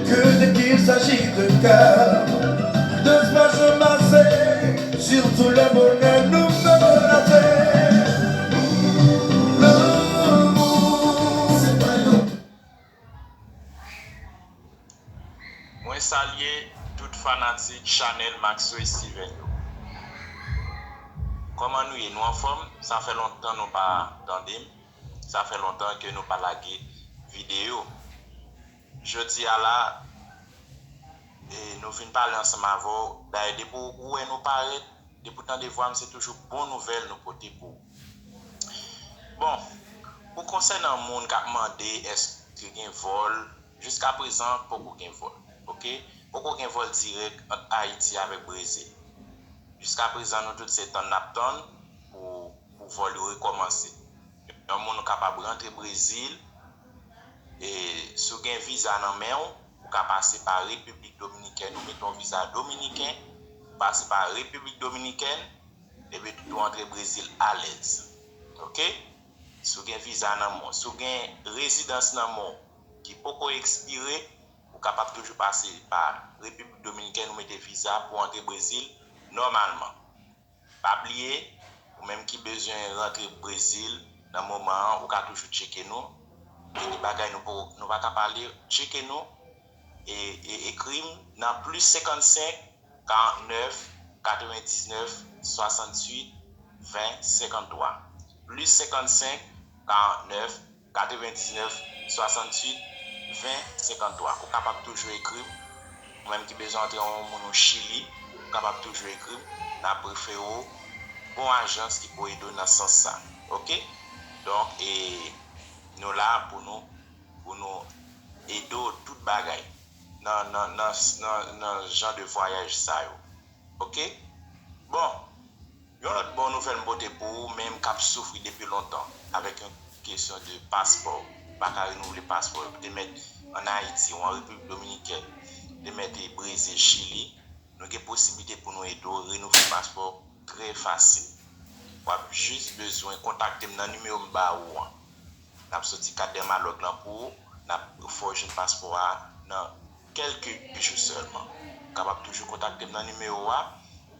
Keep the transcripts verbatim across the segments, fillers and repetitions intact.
Que dès qu'il s'agit de cœur, de se passer, surtout le bonheur nous menacé. L'amour, c'est pas le Mwen salye tout fanatik chanèl Maxway Steven yo. Kòman nou ye? Nou anfòm? Sa fè lontan nou pa tande m. Sa fè lontan ke nou pa lage videyo. Jodi a la, e, nou vin pale ansanm avè w. Dayè, depi w wè nou parèt, depi w tande vwa m, se toujou bon nouvèl nou pote pou ou. Bon, pou konsènan moun k ap mande èske gen vòl, jiskaprezan poko gen vòl, oke? Poko gen vòl dirèk ant Ayiti avèk Brezil. Jiskaprezan nou tout se tann n ap tann pou, pou vòl yo rekòmanse. Yon moun kapab rantre Brezil, e si w gen viza nan men w, ou ka pase pa Repiblik Dominikèn, ou mete yon viza dominiken, ou pase pa Repiblik Dominikèn, epi tou antre Brezil alèz. Oke? Si w gen viza nan men w, si w gen rezidans nan men w ki poko ekspire, ou kapab toujou pase pa Repiblik Dominikèn, ou mete viza pou antre Brezil nòmalman. Pa bliye, ou menm ki bezwen rantre Brezil nan moman an, ou ka toujou tcheke nou. Gen de bagay nou poko, nou pa ka pale, tcheke nou e, e ekri m nan plis senkannsenk, karantnèf, katrevendiznèf, swasanntuit, ven, senkanntwa. Plis senkannsenk, karantnèf, katrevendiznèf, swasanntuit, ven, senkanntwa. Ou kapab toujou ekri m. Ou menm ki bezwen antre yon moun ou Chili, ou kapab toujou ekri m. N ap refere w bon ajans ki pou ede w nan sans sa. Oke? Donk, e, nou la pou nou, pou nou ede w tout bagay nan, nan, nan, nan, nan jan de vwayaj sa yo. Oke? Bon, yon lòt bon nouvèl m pote pou ou, menm k ap soufri depi lontan avèk yon kesyon de paspò, ou pa ka renouvle paspò, ou te mèt ann Ayiti ou an Repiblik Dominikèn, ou te mèt e Brezil, Chili, nou gen posiblite pou nou ede w renouvle paspò trè fasil. W ap jis bezwen kontakte m nan nimewo m ba ou an. N ap soti kat dèmalòg lan pou ou, n ap fè w jwenn paspò a nan kèlke jou sèlman. Ou kapab toujou kontakte m nan nimewo a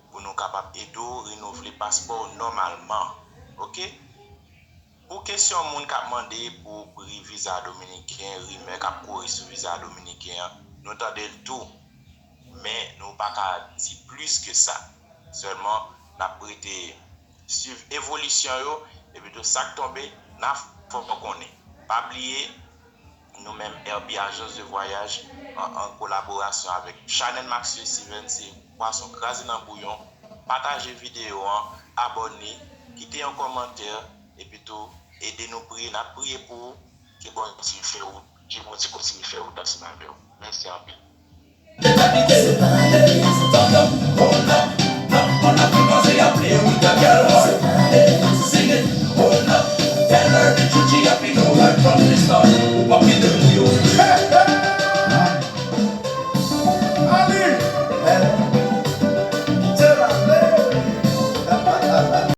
pou nou kapab ede w renouvle paspò w nòmalman. Oke? Pou kesyon moun k ap mande pou pri viza dominiken, rimè k ap kouri sou viza dominiken an, nou tande l tou. Men nou pa ka di plis ke sa. Sèlman, n ap rete swiv evolisyon yo, epi tou sa k tonbe, n a fè w konnen. Pa bliye, nou menm Airbi Ajans de Vwayaj, an, an kolaborasyon avèk chanèl Maxway Steven, se pwason kraze nan bouyon, pataje videyo an, abòne, kite yon kòmantè, epi tou ede nou priye, n ap priye pou ou, ke Bondye fè wout, ke Bondye kontinye fè wout ansanm avè w. Mèsi anpil.